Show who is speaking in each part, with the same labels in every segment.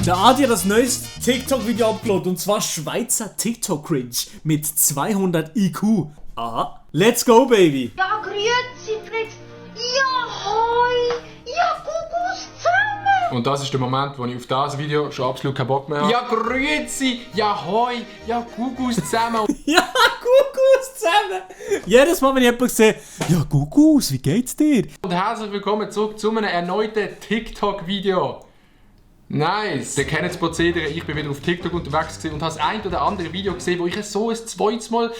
Speaker 1: Der Adi hat das neues TikTok-Video uploadet und zwar Schweizer TikTok-Cringe mit 200 IQ. Aha. Let's go, baby!
Speaker 2: Ja, grüezi, Fritz! Ja, hoi! Ja, Kuckuck zusammen!
Speaker 3: Und das ist der Moment, wo ich auf das Video schon absolut keinen Bock mehr habe. Ja, grüezi! Ja, hoi! Ja, Kuckuck zusammen!
Speaker 1: Ja, Kuckuck zusammen! Jedes Mal, wenn ich jemanden sehe, ja, Kuckuck, wie geht's dir?
Speaker 3: Und herzlich willkommen zurück zu einem erneuten TikTok-Video. Nice! Ihr kennt das Prozedere, ich bin wieder auf TikTok unterwegs und habe das ein oder andere Video gesehen, wo ich es so ein zweites Mal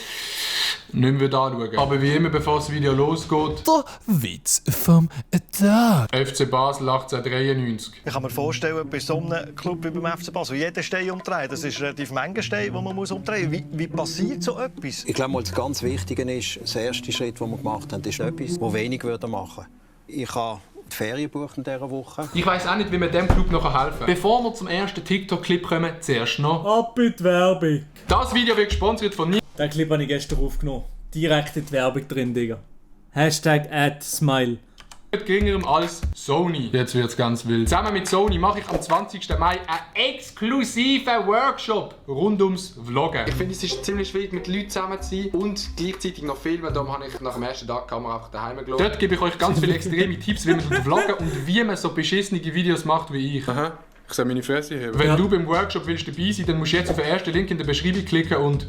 Speaker 3: nicht mehr anschauen. Aber wie immer, bevor das Video losgeht,
Speaker 1: Der Witz vom Tag.
Speaker 3: FC Basel 1893.
Speaker 4: Ich kann mir vorstellen, bei so einem Club wie beim FC Basel, jeder Stein umdrehen, das ist relativ Menge Steine, die man umdrehen muss. Wie passiert so etwas?
Speaker 5: Ich glaube, das ganz Wichtige ist, der erste Schritt, den wir gemacht haben, ist etwas, das wenig machen würde. Ich habe die Ferien gebucht in dieser Woche.
Speaker 3: Ich weiss auch nicht, wie man diesem Club noch helfen kann. Bevor wir zum ersten TikTok-Clip kommen, zuerst noch.
Speaker 1: Ab in die Werbung.
Speaker 3: Das Video wird gesponsert von
Speaker 1: Den Clip habe ich gestern aufgenommen. Direkt in die Werbung drin, Digga. Hashtag @smile.
Speaker 3: nicht geringerem als Sony. Jetzt wird's ganz wild. Zusammen mit Sony mache ich am 20. Mai einen exklusiven Workshop rund ums Vloggen.
Speaker 6: Ich finde, es ist ziemlich schwierig, mit Leuten zusammen zu sein und gleichzeitig noch filmen. Darum habe ich nach dem ersten Tag die Kamera einfach daheim gelassen.
Speaker 3: Dort gebe ich euch ganz viele extreme Tipps, wie man vloggen und wie man so beschissene Videos macht wie ich.
Speaker 6: Aha, ich soll meine Fresse heben.
Speaker 3: Wenn du beim Workshop willst dabei sein, dann musst du jetzt auf den ersten Link in der Beschreibung klicken und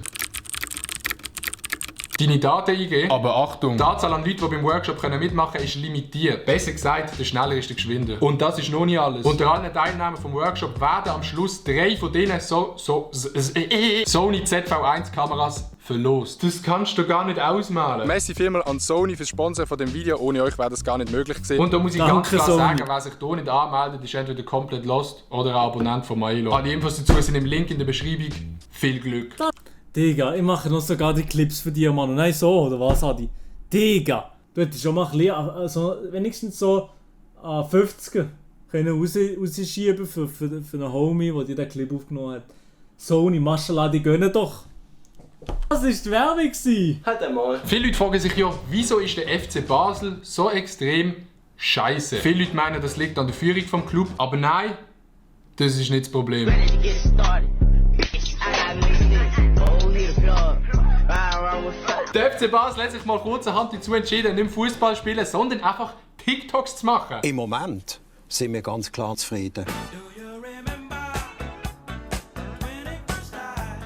Speaker 3: deine Daten eingeben. Aber Achtung, die Anzahl an Leuten, die beim Workshop mitmachen können, ist limitiert. Besser gesagt, der schneller ist der geschwinder. Und das ist noch nicht alles. Unter allen Teilnehmern vom Workshop werden am Schluss 3 von denen Sony ZV1 Kameras verlost. Das kannst du gar nicht ausmalen.
Speaker 6: Merci vielmals an Sony fürs Sponsoren von dem Video. Ohne euch wäre das gar nicht möglich gewesen.
Speaker 3: Und da muss ich
Speaker 1: Danke,
Speaker 3: ganz klar
Speaker 1: Sony.
Speaker 3: sagen, wer sich hier nicht anmeldet, ist entweder komplett lost oder ein Abonnent von Milo. Alle Infos dazu sind im Link in der Beschreibung. Viel Glück.
Speaker 1: Digga, ich mache noch sogar die Clips für dich, Mann. Nein, so, oder was, Adi? Digga, du hättest schon mal ein bisschen, also wenigstens so 50er können rausschieben für einen Homie, der dir den Clip aufgenommen hat. Sony, Maschallah, die gönnen doch. Das war die Werbung.
Speaker 6: Halt einmal.
Speaker 3: Viele Leute fragen sich ja, wieso ist der FC Basel so extrem scheiße? Viele Leute meinen, das liegt an der Führung vom Club, aber nein, das ist nicht das Problem. Der FC Basel hat sich mal kurzerhand dazu entschieden, nicht Fußball zu spielen, sondern einfach TikToks zu machen.
Speaker 5: Im Moment sind wir ganz klar zufrieden.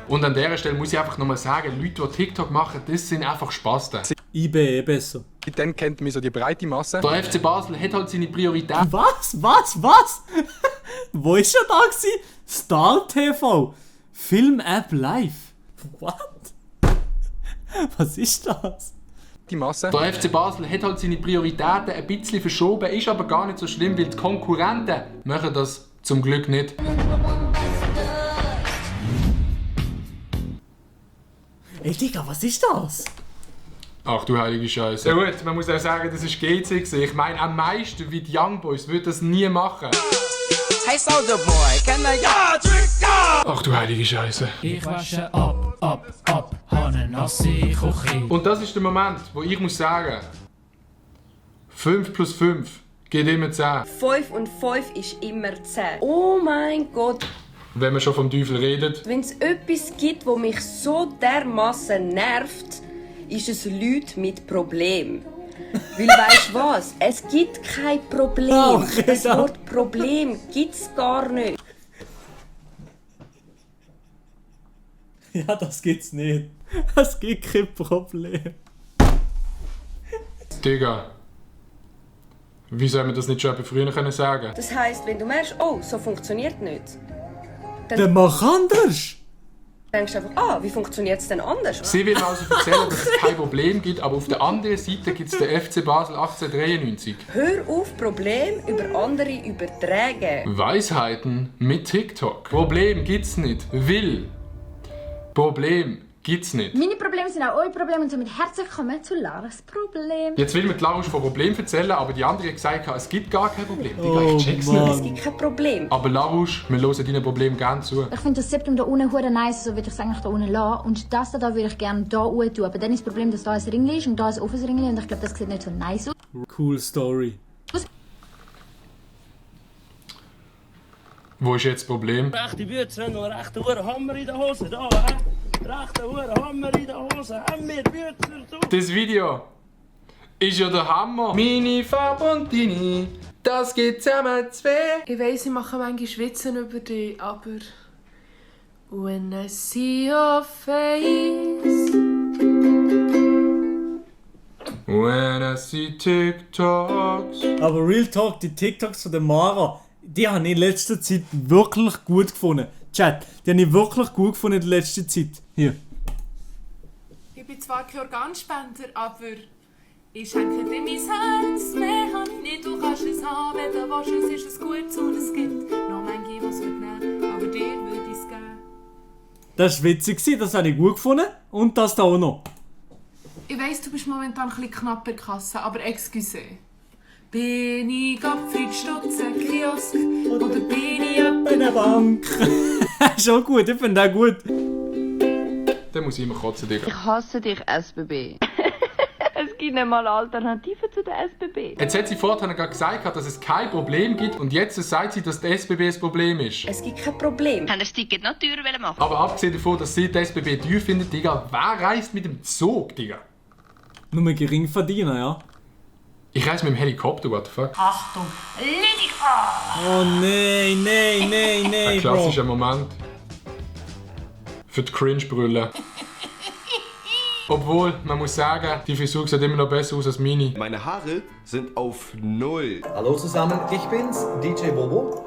Speaker 3: Und an dieser Stelle muss ich einfach nochmal sagen, Leute, die TikTok machen, das sind einfach Spasten.
Speaker 1: IB besser.
Speaker 6: Dann kennt man so die breite Masse.
Speaker 3: Der FC Basel hat halt seine Priorität.
Speaker 1: Was? Wo ist er da gewesen? Star TV. Film-App live. What? Was ist das?
Speaker 6: Die Masse.
Speaker 3: Der FC Basel hat halt seine Prioritäten ein bisschen verschoben, ist aber gar nicht so schlimm, weil die Konkurrenten machen das zum Glück nicht.
Speaker 1: Ey Digga, was ist das?
Speaker 3: Ach du heilige Scheiße. Ja gut, man muss auch sagen, das ist GC gewesen. Ich meine, am meisten wie die Young Boys würden das nie machen.
Speaker 7: Hey Soldier Boy, can I
Speaker 3: Ach du heilige Scheiße.
Speaker 8: Ich wasche ab, habe eine nasse Küche.
Speaker 3: Und das ist der Moment, wo ich muss sagen, 5 plus 5 geht immer 10.
Speaker 9: 5 und 5 ist immer 10. Oh mein Gott.
Speaker 3: Wenn man schon vom Teufel redet.
Speaker 9: Wenn es etwas gibt, das mich so dermassen nervt, ist es Leute mit Problemen. Weil weißt du was? Es gibt kein Problem.
Speaker 1: Okay,
Speaker 9: Das
Speaker 1: ja.
Speaker 9: Wort Problem gibt es gar nicht.
Speaker 1: Ja, das gibt's nicht. Es gibt kein Problem.
Speaker 3: Digga. Wie soll man das nicht schon früher können sagen?
Speaker 9: Das heisst, wenn du merkst, oh, so funktioniert nicht,
Speaker 1: Dann mach anders.
Speaker 9: denkst du einfach, wie funktioniert es denn anders?
Speaker 3: Sie will also erzählen, dass es kein Problem gibt, aber auf der anderen Seite gibt es den FC Basel 1893.
Speaker 9: Hör auf, Probleme über andere übertragen.
Speaker 3: Weisheiten mit TikTok. Problem gibt's nicht. Problem gibt's nicht.
Speaker 2: Meine Probleme sind auch eure Probleme und somit herzlich willkommen zu Laras Problem.
Speaker 3: Jetzt will mir die Larusch von Problem erzählen, aber die andere hat gesagt, es gibt gar kein Problem. Digga,
Speaker 1: Oh,
Speaker 3: ich check's
Speaker 1: Mann.
Speaker 3: nicht.
Speaker 9: Es gibt kein Problem.
Speaker 3: Aber Larusch, wir hören deinen Problem gerne zu.
Speaker 2: Ich finde das Septum da unten hure nice, so würde ich es eigentlich da unten lassen. Und das da würde ich gerne da unten tun. Aber dann ist das Problem, dass da ein Ringli ist und da ein offenes Ringli und ich glaube, das sieht nicht so nice aus.
Speaker 1: Cool Story.
Speaker 3: Wo ist jetzt das Problem?
Speaker 8: Rechte Bütze, noch einen rechten Hammer in der Hose, da, hä? Rechten Hammer in der Hose, haben wir Bützer, du?
Speaker 3: Das Video ist ja der Hammer. Meine Farbe und deine, das geht zusammen zwei.
Speaker 10: Ich weiss, ich mache manchmal Schwitzen über dich, aber... When I see your face...
Speaker 3: When I see TikToks.
Speaker 1: Aber Real Talk, die TikToks von der Mara, die habe ich in letzter Zeit wirklich gut gefunden. Chat, die habe ich wirklich gut gefunden in letzter Zeit. Hier.
Speaker 10: Ich bin zwar kein Organspender, aber... Ich schenke dir mein Herz, mehr habe ich nicht, du kannst es haben, wenn du willst, es ist es gut und es gibt noch manche, was wird nehmen, aber dir würde ich es geben.
Speaker 1: Das war witzig, das habe ich gut gefunden. Und das da auch noch.
Speaker 10: Ich weiss, du bist momentan ein bisschen knapp bei der Kasse, aber excuse. Bin ich Gottfried Stutze, Kiosk, oder bin ich ab in der Bank?
Speaker 1: Schon gut, ich finde das gut.
Speaker 3: Dann muss ich immer kotzen, Digga.
Speaker 11: Ich hasse dich, SBB. Es gibt nicht mal Alternativen zu der SBB.
Speaker 3: Jetzt hat sie vorhin gerade gesagt, dass es kein Problem gibt und jetzt sagt sie, dass die SBB das Problem ist.
Speaker 9: Es gibt kein Problem.
Speaker 11: Haben das Ticket noch teurer machen?
Speaker 3: Aber abgesehen davon, dass sie die SBB teuer findet, Digga, wer reist mit dem Zug, Digga?
Speaker 1: Nur Geringverdiener, ja.
Speaker 3: Ich reise mit dem Helikopter, what the fuck?
Speaker 8: Achtung, Lydia!
Speaker 1: Oh nein,
Speaker 3: Ein klassischer Moment. Für die Cringe-Brille. Obwohl, man muss sagen, die Frisur sieht immer noch besser aus als meine.
Speaker 12: Meine Haare sind auf 0.
Speaker 13: Hallo zusammen, ich bin's, DJ Bobo.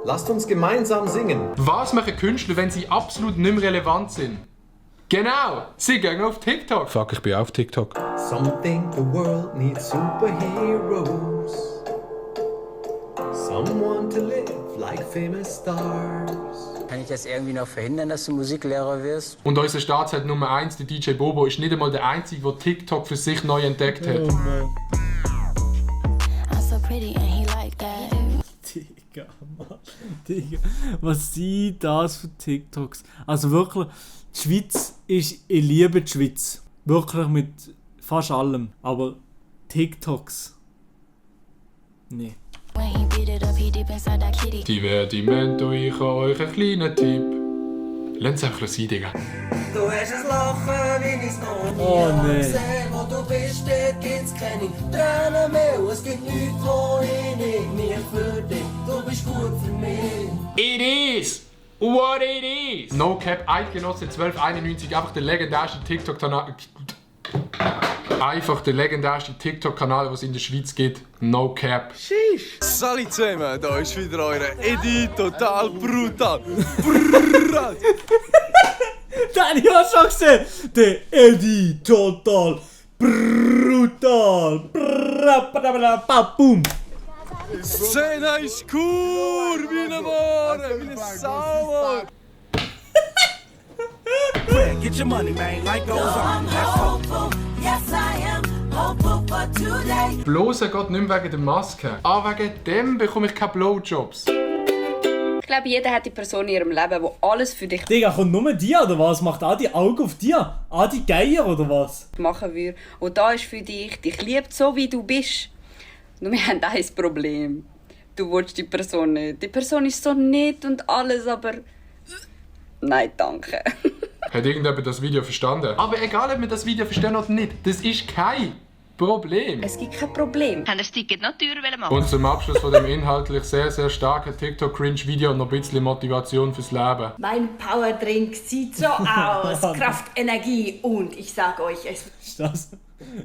Speaker 13: Lasst uns gemeinsam singen.
Speaker 3: Was machen Künstler, wenn sie absolut nicht mehr relevant sind? Genau, sie gehen auf TikTok. Fuck, ich bin auf TikTok.
Speaker 13: Something the world needs superheroes. Someone to live like famous stars.
Speaker 14: Kann ich das irgendwie noch verhindern, dass du Musiklehrer wirst?
Speaker 3: Und unser Staatsheld Nummer 1, der DJ Bobo, ist nicht einmal der Einzige, der TikTok für sich neu entdeckt hat.
Speaker 1: Oh Mann. Digga, Mann. Digga. Was sind das für TikToks? Also wirklich, die Schweiz ist, ich liebe die Schweiz. Wirklich mit fast allem. Aber TikToks? Nee.
Speaker 3: Divertimento, ich habe euch einen kleinen Tipp. Lasst es einfach sein, Digga.
Speaker 15: Du hast ein Lachen, wie ich's noch nie
Speaker 1: nee.
Speaker 15: Wo du bist, dort gibt's keine Tränen mehr. Es gibt nichts, wo ich nicht mehr für dich. Du bist gut für mich.
Speaker 3: It is what it is. No Cap, Eidgenosse 1291, einfach der legendärste TikTok-Kanal. Einfach der legendärste TikTok-Kanal, den es in der Schweiz gibt. No Cap.
Speaker 12: Sheesh. Salut zusammen, da ist wieder eure Edi, total brutal.
Speaker 1: Den habe ich auch schon gesehen. Der Eddie, total brutal. Boom.
Speaker 12: Szene ist cool, wie eine Ware, wie eine Sau.
Speaker 15: Get your money, man, like goes on. Yes, I am hopeful for today.
Speaker 3: Bloßen geht nicht mehr wegen der Maske. Wegen dem bekomme ich keine Blowjobs.
Speaker 9: Ich glaube, jeder hat die Person in ihrem Leben, die alles für dich
Speaker 1: Digga, kommt nur dir oder was? Macht auch die Augen auf dir? Die Geier oder was?
Speaker 9: machen würde. Und da ist für dich liebt so, wie du bist. Nur wir haben ein Problem. Du willst die Person nicht. Die Person ist so nett und alles, aber... Nein, danke.
Speaker 3: Hat irgendjemand das Video verstanden? Aber egal, ob wir das Video verstehen oder nicht, das ist kein Problem.
Speaker 9: Es gibt kein Problem.
Speaker 11: Haben das Ticket noch teurer machen?
Speaker 3: Und zum Abschluss von dem inhaltlich sehr, sehr starken TikTok-Cringe-Video noch ein bisschen Motivation fürs Leben.
Speaker 16: Mein Powerdrink sieht so aus. Kraft, Energie und ich sag euch, es...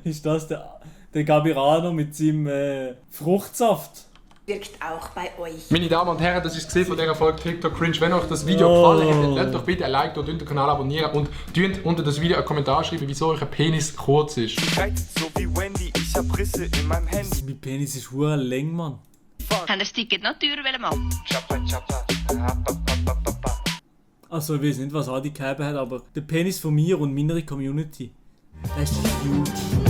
Speaker 1: Ist das der Gabirano mit seinem Fruchtsaft?
Speaker 16: Wirkt auch bei euch.
Speaker 3: Meine Damen und Herren, das ist es von dieser Folge TikTok Cringe. Wenn euch das Video gefallen hat, lasst doch bitte ein Like da, den Kanal abonnieren und unter das Video einen Kommentar schreiben, wieso euer Penis kurz ist.
Speaker 12: So wie Wendy, ich hab Risse in meinem Handy.
Speaker 1: Mein Penis ist verdammt lang, Mann.
Speaker 11: Haben das Ticket noch teurer machen?
Speaker 1: Also ich weiß nicht, was Adi gegeben hat, aber der Penis von mir und meiner Community, das ist huge.